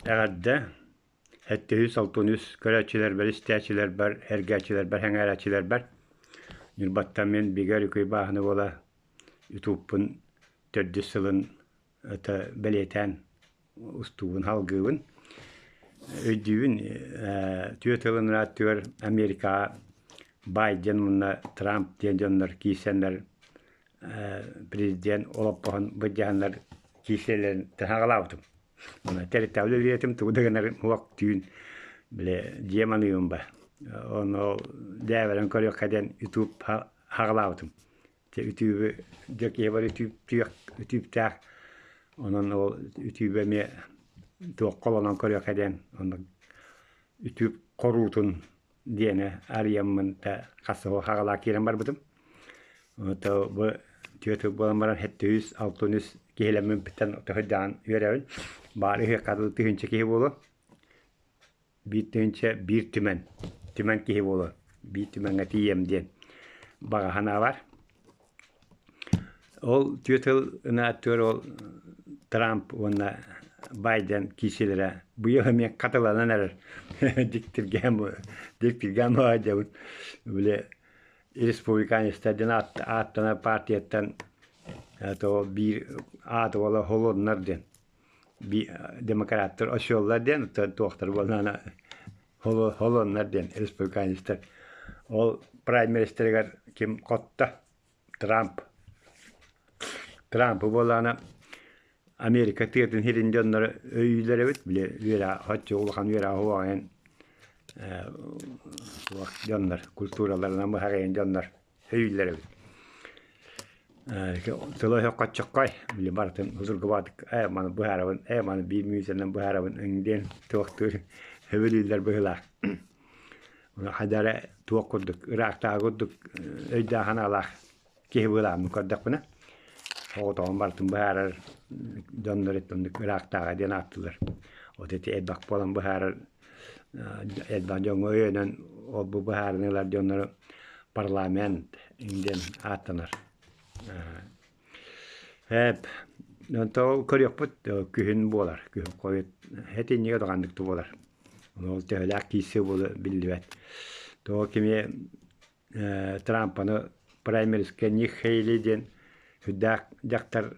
Эҕэрдэ! 763 көрөөччүлэрбэр, истээччилэрбэр, эргээччилэрбэр, сэҥээрээччилэрбэр Ньурбаттан мин Бигэ Өрүкүй бааһына буола ютубпун төрдүс сылын это бэлиэтээн устуубун, салгыыбын. Өйдүүбүн, түөрт сылын ырааттыгар Америкаҕа Байден уонна Трамп диэн дьоннор киирсэннэр президент олоппоһун былдьаһаннар киирсэллэрин таһаҕалаабытым. Уонна тэрилтэҕэ үлэлиэтим, тугу да гынар уох түүн били дьиэм аныыбын ба. Ону дьээбэрэн көрүөххэ диэн ютуб хаҕалаабытым. Дьэ үтүүбү дьэ киһи бары үтүүптүөх үтүүптээх онон ол үтүүбү эмиэ туохха олонон көрүөххэ диэн онно үтүүп хоруутун диэни арыйаммын да хас хаҕалаах киирэн барбытым. То бу түөрт буолан баран 763 киһилэммиппиттэн төһөйдөөн үөрэбин. Баар ыһыахха тыһыынча киһи буолуо. Биир тыһыынча биир түмэн, түмэн киһи буолуо. Биир түмэҥҥэ тиийиэм диэн баҕа санаа баар. Ол түөрт сыл ынааттыгар ол Трамп уонна Байден киирсиилэрэ быйыл эмиэ хатыланан эрэр. Дьиктиргээн дьиктиргээн баҕайдьабыт. Били республиканецтар диэн ааттанар партияттан то биир ааты буола холуоннар диэн демократтар осёллар диэн туохтар буоллаҕына холуоннар диэн республиканецтар. Ол праймеристэригэр ким хотто? Трамп. Трампы буоллаҕына Америка тыатын сирин дьонноро өйүүллэр эбит, били үөрэх оччо улахан үөрэҕэ суох суох дьоннор, культураларынан быһаарыйан дьоннор өйүүллэр эбит. Тыла-өһө хоччоххой, били барытын судургубаатык ээ маны быһаарабын, ээ маны биир мүнүүтэнэн быһаарабын эҥин диэн туохтуур сөбүлүүллэр быһыылаах. Хайда эрэ туох курдук ыраахтааҕы курдук өйдөөх санаалаах киһи быһыылааммын көрдөхпүнэ, соҕотоҕун барытын быһаарар дьоннор оннук ыраахтааҕы диэн ааттыыллар. Вот ити элбэх буолан быһаарар элбэх дьоҥҥо өйөнөн ол-бу быһаарыныылар дьоннору парламент диэн ааттанар. Эп, онто көрүөхпүт күһүн буолар. Күһүн хойут этинньигэ даҕаннык буолар. Ол төһөлөөх киирсии буолуо биллибэт. Тоҕо кими Трампаны праймерискэ Ник Хейли диэн сүрдээх дьахтар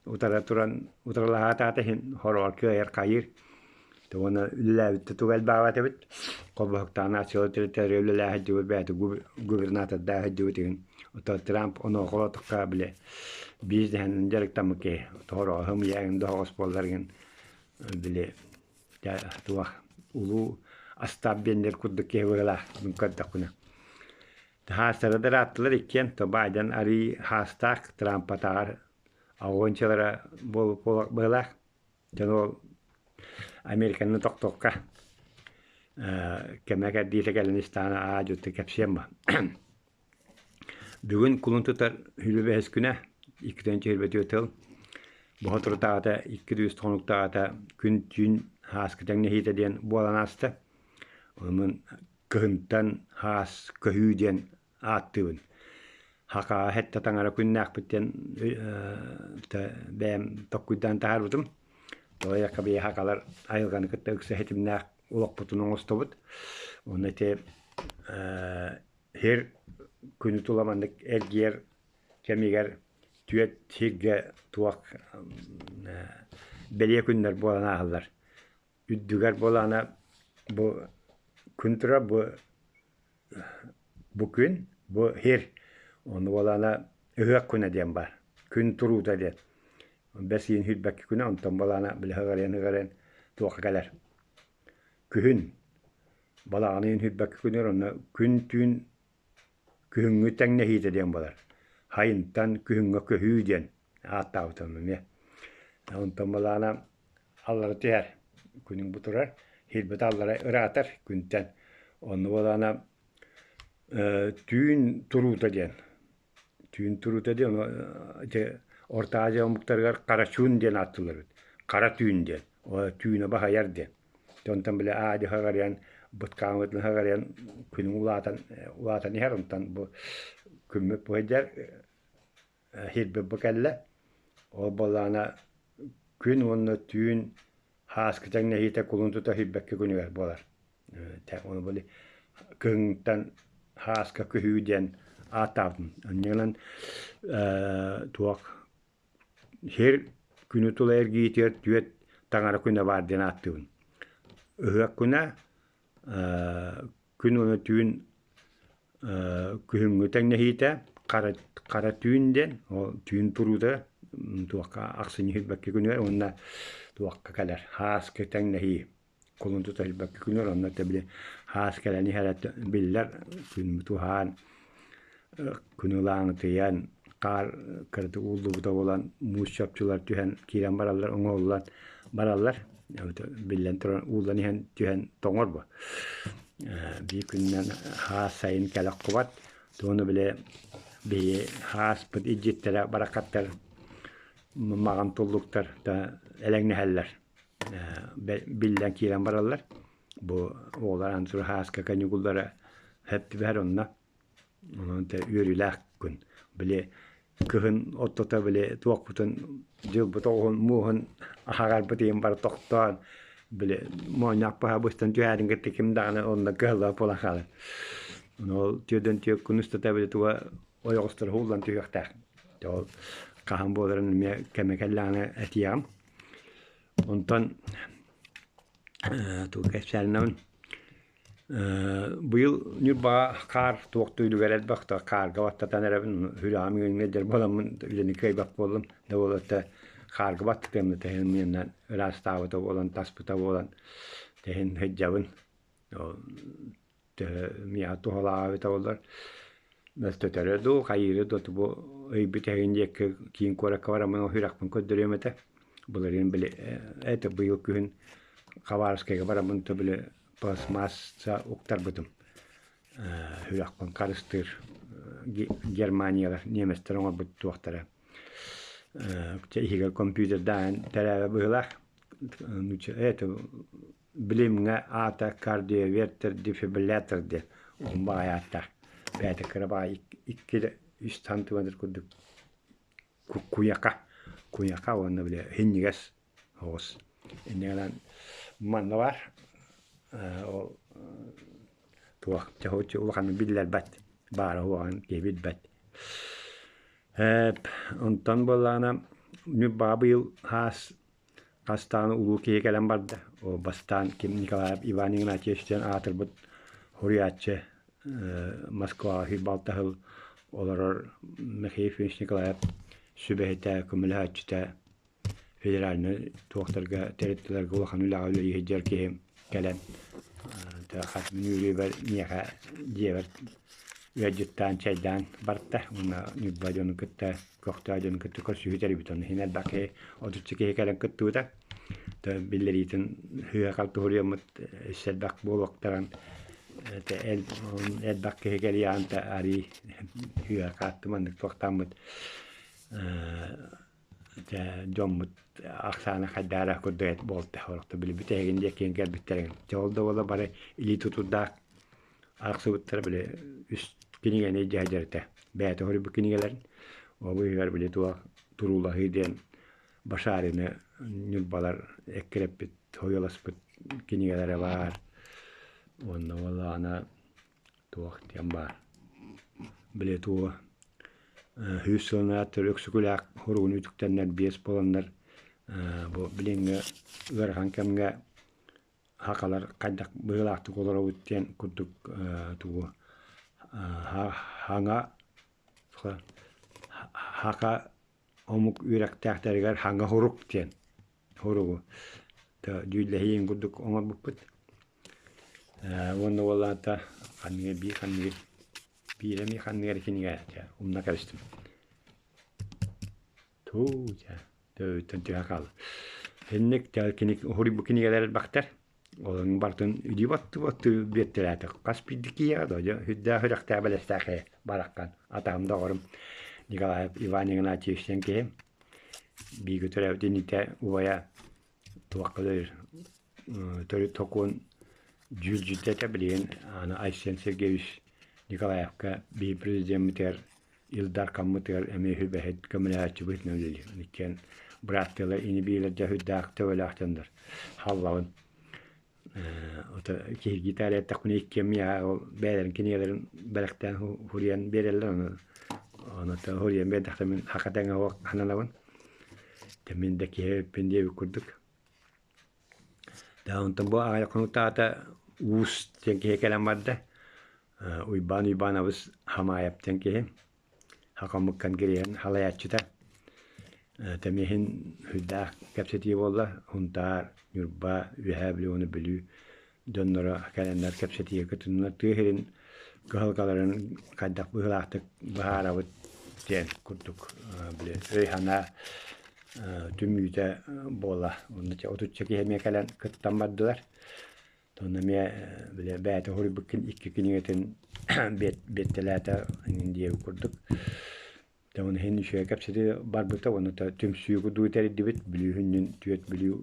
утара туран утарылаһаатаата иһин хороҕор кыайар хайыыр. Уонна үлэлээбит туга элбээбэт эбит. Холбоһуктаах нациялар территория үлэлээх сылдьыбыт бэйэтэ губернатордаах сылдьыбыт иһин. Оттон Трамп онуоха олотоххо били бизнеһинэн дьарыктаммыт киһи. Тоҕо һымыйа доһоҕос буоллар иһин били туох улуу Остап Бендер курдук киһи быһыылаах көрдөхпүнэ. Хаастара да ырааттылар иккиэн то Байден арыый хаастаах Трампатааҕар оҕончалара быһыылаах. Дьон ол Американы тохтуохха кэмэ кэрдиитэ кэлэн истэҕинэ аа дьутту кэпсиэм ба. Бүгүн кулун тутар үлүбэһис күнэ, иккитэн түһэрбэтиэ тыл. Боһотурутааҕыта икки хонуктааҕыта күн-түүн һааскы тэҥнэһиитэ диэн буолан ааста. Онон кыһынтан һаас көһүү диэн ааттыыбын. Хакаа сэттэ таҥара күннээхпит диэн бэйэм толкуйдаан таһаарбытым. Тоҕо бэйэ хакалар айылҕаны кытта ыкса ситимнээх олохпутун оҥостобут. Уонна ити Сир күнү тула маннык эргийэр кэмигэр түөрт сиргэ туох бэлиэ күннэр буолан ааһаллар. Үрдүгэр буолаана бу күн турар бу бу күн бу сир ону буолаана ыһыах күнэ диэн баар. Күн туруута диэн. Бэс ыйын сүүрбэкки күнэ онтон буолаана били ыҕырыйан-ыҕырыйан туохха кэлэр. Күһүн балаҕан ыйын сүүрбэкки күнүгэр онно күн-түүн күһүҥҥү тэҥнэһиитэ диэн буолар. Хайынтан күһүҥҥэ көһүү диэн ааттаабытым эмиэ. Онтон балаана аллара түһэр, күнүҥ бу турар, сирбит аллара ыраатар күнтэн. Онно буолаана түүн туруута диэн Түүн туруута диэн ити Орто Азия омуктарыгар карачун диэн ааттыыллар эбит. Хара түүн диэн. Түүнэ баһыйар диэн. Онтон били аа дьэ хагарыйан быткааммытын хагарыйан күнүҥ улаатан улаатан иһэр онтон бу күммүт бу сылдьар сирбит бу кэллэ. Ол буоллаҕына күн уонна түүн. Һааскы тэҥнэһиитэ кулун тута сүүрбэккэ күнүгэр буолар. Ону били кыһыҥтан һааска күһүү диэн ааттаабытым. Инньэ гынан туох сир күнү тула эргийиитигэр түөрт таҥара күнэ баар диэн ааттыыбын. Ыһыах күнэ, күн уонна түүн күһүҥҥү тэҥнэһиитэ хара, хара түүн диэн ол түүн туруута туохха ахсынньы сүүрбэккэ күнүгэр уонна туохха кэлэр һааскы тэҥнэһии кулун тута сүүрбэккэ күнүгэр онно өттө били һаас кэлэн иһэрэ биллэр күн туһаан күн ылааҥытыйан хаар кыратык ууллубута буолан муус чопчулар түһэн киирэн бараллар оҥоһуллан бараллар биллэн туран ууллан иһэн түһэн тоҥор бу биир күнүнэн хаас сайын кэлэ оххубат туону били биһи хааспыт илдьиттэрэ барахаттар маҕан туллуктар да элэҥнэһэллэр биллэн киирэн бараллар бу оҕолор аны хааска каникуллара сөп түбэһэр онно Онон тэ үөрүүлээх күн. Били кыһын ортото били туохпутун дьылбыт оҕуһун мууһун аһаҕарбыт иһин бары тохтоон били моонньоох быһа быстан түһээтин кытта ким даҕаны онно кыһаллыбат буолан хаалар. Ону ол түөрдэн түөрт күн устата били туга ойоҕосторо уһуллан түһүөхтээх. Дьэ ол хаһан буоларын эмиэ кэмэ кэллэҕинэ этиэҕим. Онтон тугу кэпсээннэбин Быйыл Ньурбаҕа хаар туох да үлүгэр элбэх да хаарга баттатан эрэбин, сүрэҕим ыанньар буоламмын үлэни кыайбат буоллум. Да буоллар хаарга баттатыам да тэһин миэннэн ыраастаабыта буолан, таспыта буолан тэһин сылдьабын. Төһө миэхэ туһалааҕа эбитэ буоллар мөлтөтөрө дуу, хайыыра дуу бу ыйбыт эһигин диэки киин куоракка бараммын ол сүрэхпин көрдөрүөм этэ. Былырыын били это быйыл күһүн Хабаровскайга бараммын то били пластмасса уктарбытым. Сүрэхпин харыстыыр Германиялар, немецтэр оҥорбут туохтара. Иһигэр компьютердаан тэрээбэ быһыылаах. Это билимҥэ аата кардиовертер дефибриллятор диэн уһун баҕайы ааттаах. Бэйэтэ кыра баҕайы икки үс сантиметр курдук куйаха куйаха уонна били иһинньигэс оҕус. Инньэ гынан манна баар ол туох чахуччу улаханнык биллэрбэт баара уоҕун киһи билбэт. Онтон буоллаҕына Ньурбаҕа быйыл хаас хастаан улуу киһи кэлэн барда. Ол бастаан ким Николаев Иван Игнатьевич диэн аатырбыт суруйааччы Москваҕа балта сыл олорор Михаил Ефимович Николаев сүбэһитэ, көмөлөһөөччүтэ федеральнай туохтарга тэрилтэлэргэ улахан үлэҕэ үлэлии сылдьар киһи кэлэн хас мүнүүрүбэр миэхэ дьиэбэр ыалдьыттаан чайдаан барта уонна Ньурба дьонун кытта көхтөөх дьонун кытта көрсүһүү тэрийбит онно иһин элбэх киһи отучча киһи кэлэн кыттыбыта биллэриитин сыыһа-халты суруйаммыт өссө элбэх буолуохтарын элбэх киһи кэлиэҕин арыый сыыһа хааттым маннык туохтааммыт Дьэ, дьоммут ахсаана хайдаара курдук эт буолта. Орохто били бүтэһигин диэкиэн кэлбиттэрин. Дьэ, ол да буола бары илии тутурдаах арахсыбыттара били үс кинигэни дьаһдьар этэ. Бэйэтэ хоруйбут кинигэлэрин. Ол быыһыгар били туох туруулаһыы диэн Башарины ньурбалар эккирэппит, хойуоласпыт кинигэлэрэ баар. Уонна буоллаҕына туох диэн баар. Били туох Сүүс сылынан Өксөкүлээх хоругун үтүктэннэр биэс буоланнар бу билиҥҥи ыарахан кэмҥэ сахалар хайдах быһыылаахтык олоробут диэн курдук тугу хаҥа саха омук үөрэхтээхтэригэр хаҥа хорук диэн хоругу дьүүллэһиин курдук оҥорбуппут. Уонна уоллаата ханныгы биир ханныгы Биир эмиэ ханнык эрэ кинигэ дьэ умна кэбистим. Туу дьэ төбөбүттэн түһэ хаалла. Инник дьэ кини уһуруйбут кинигэлэр элбэхтэр. Олорун барытын үдүү баттыы-баттыы биэртэлээтэ. Хас биирдии киһиэхэ да дьэ сүрдээх үрэхтээх бэлэстээх ээ бараххан. Атаһым доҕорум Николаев Иван Игнатьевич диэн киһи бииргэ төрөөбүт инитэ убайа туохха да төрүт сокуон дьүүлдьүтэ этэ билигин аны Айсен Сергеевич Николаевка биир президеммитигэр Ил Дархаммытыгар эмиэ сүбэһит көмөлөһөөччү быһыытынан үлэлиир. Иккиэн Бырааттыылар ини-биилэр дьэ сүрдээх төбөлөөх дьоннор. Халлабын. Ото киһиргии таарыйаттахпына иккиэн миэхэ ол бэйэлэрин кинигэлэрин бэлэхтээн суруйан биэрэллэр ону ону суруйан биэрдэхтэринэ мин хака тэҥэ суох сананабын. Дьэ мин да киһи эбиппин диэбит курдук. Дьэ онтон бу аҕыйах хонуктааҕыта Уус диэн киһи кэлэн барда. Уйбаан Уйбаанабыс Хамаайап диэн киһи. Хакаммыккан кириэһин халайааччыта. Тэмиһин сүрдээх кэпсэтии буолла. Сунтаар, Ньурба, Үөһээ Бүлүү уонна Бүлүү дьонноро кэлэннэр кэпсэтиигэ кытыннылар. Тыа сирин кыһалҕаларын хайдах быһыылаахтык быһаарабыт диэн курдук били өй-санаа түмүүтэ буолла. Онно отучча киһи эмиэ кэлэн кыттан бардылар. Онно эмиэ били бэйэтэ суруйбут икки кинигэтин биэртэлээтэ эҥин диэбит курдук. Дьэ ону иһин үчүгэй кэпсэтии барбыта уонна түмсүү курдугу тэрийдибит. Бүлүү сүнньүн түөрт Бүлүү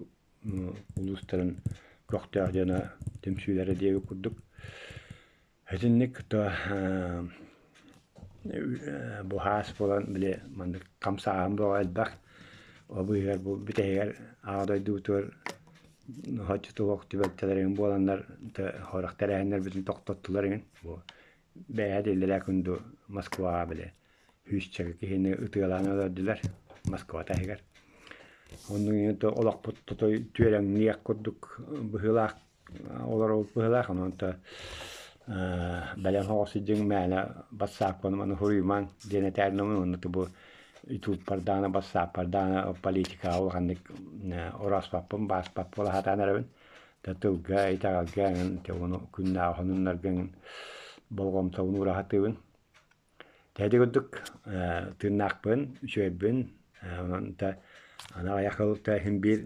улуустарын көхтөөх дьоно түмсүүлэрэ диэбит курдук. Итинник то бу хаас буолан били маннык хамсааһын бөҕө элбэх. Ол быыһыгар бу бүтэһигэр аҕа дойдубутугар оччотуох түбэлтэлэрин буоланнар сорох тэрээһиннэрбитин тохтоттулар иҥин. Бу бэйэ иллэрээ күн дуу Москваҕа били сүүсчэкэ киһини ытыалаан өлөрдүлэр Москва таһыгар. Оннук олохпут тутой түөрэҥниэх курдук быһыылаах олоробут быһыылаах. Онон бэлэм соҕус сылдьыҥ мээнэ бассааппын маны суруйумаҥ диэн этээринэбин уонна бу ютубпардаана бассааппардаана политикаҕа улаханнык орооспоппун бааспаппын буола сатаан эрэбин. Тылга, итэҕэлгэ эҥин ону күннээҕи сонуннарга эҥин болҕомтобун уура сатыыбын. Ити курдук тыыннаахпын, үчүгэйбин, онон аны аҕыйах сыл иһин биир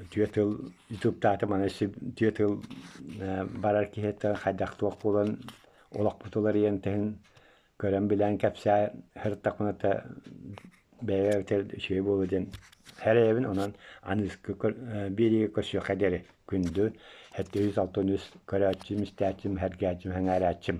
үтүө тыл ютубтаатым, аны үтүө тыл барар киһиттэн хайдах туох буолан олохпут уларыйан иһин көрөн билэн кэпсээ сырыттахпына бэйэбэр үчүгэй буолуо диэн сэрэйэбин. Онон аныгыскы биэриигэ көрсүөххэ диэри күндү 763 көрөөччүм, истээччим, сэргээччим, сэҥээрээччим.